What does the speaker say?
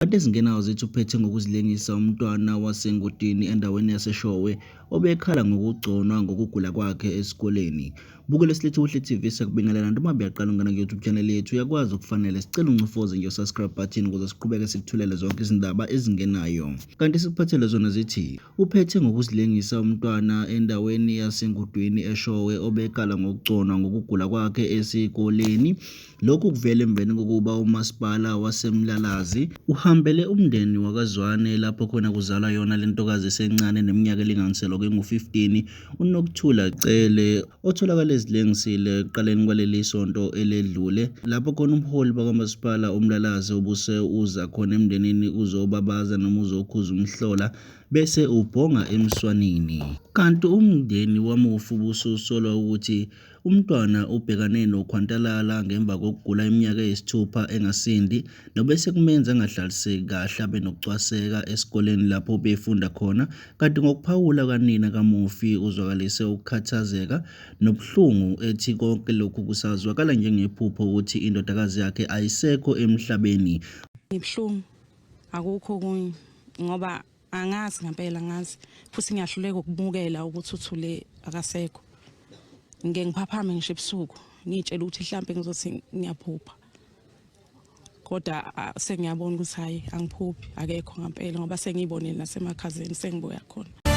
Kanti ezingenayo zithi uphethe ngokuzilengisa umntwana waseNgodini endaweni yaseShowe obekhala ngokugconwa ngokugula kwakhe esikoleni. Bukele silethe uhle TV sakubingelela noma buyaqala ungena ku-YouTube channel yethu uyakwazi okufanele sicela uncofoze nje subscribe button ukuze siqhubeke sikuthulele zonke izindaba ezingenayo. Kanti sikuphathele zona zithi uphethe ngokuzilengisa umntwana endaweni yaseNgudwini eShowe obekhala ngokugconwa ngokugula kwakhe esikoleni. Lokhu kuvele emveni kokuba uMasipala waseMlalazi uhambele umndeni wakaZwane lapho khona kuzalwa yona le ntokazi esencane eneminyaka elinganiselwa kwengu-15 uNokuthula Cele otholakale ezilengisile ekuqaleni kwaleli sonto eledlule lapho khona ubuholi bakwaMasipala uMlalazi obuse uza khona emndenini uzobabaza noma uzokhuza umhlola bese ubhonga emswanini. Kanti umndeni wamufi ubususolwa ukuthi Umntwana ubhekane nokhwantalala ngemva kokugula iminyaka eyisithupha engasindi nobese kumenza angahlaliseki kahle abe nokucwaseka esikoleni lapho befunda khona kanti ngokuphawula kanina kamufi uzwakalise ukukhathazeka nobuhlungu ethi konke lokhu kusazwakala njengephupho ukuthi indodakazi yakhe ayisekho emhlabeni. Ngibuhlungu akukho okunye ngoba Angazi ngempela angazi futhi ngiyahluleka ukumukela ukuthi uthule akasekho. Ngike ngiphaphame ngisho ebusuku ngiyitshela ukuthi mhlampe ngizothi ngiyaphupha. Kodwa sengiyabona ukuthi hayi angiphuphi akekho ngempela ngoba sengiyibonile nasemakhazeni sengibuya khona.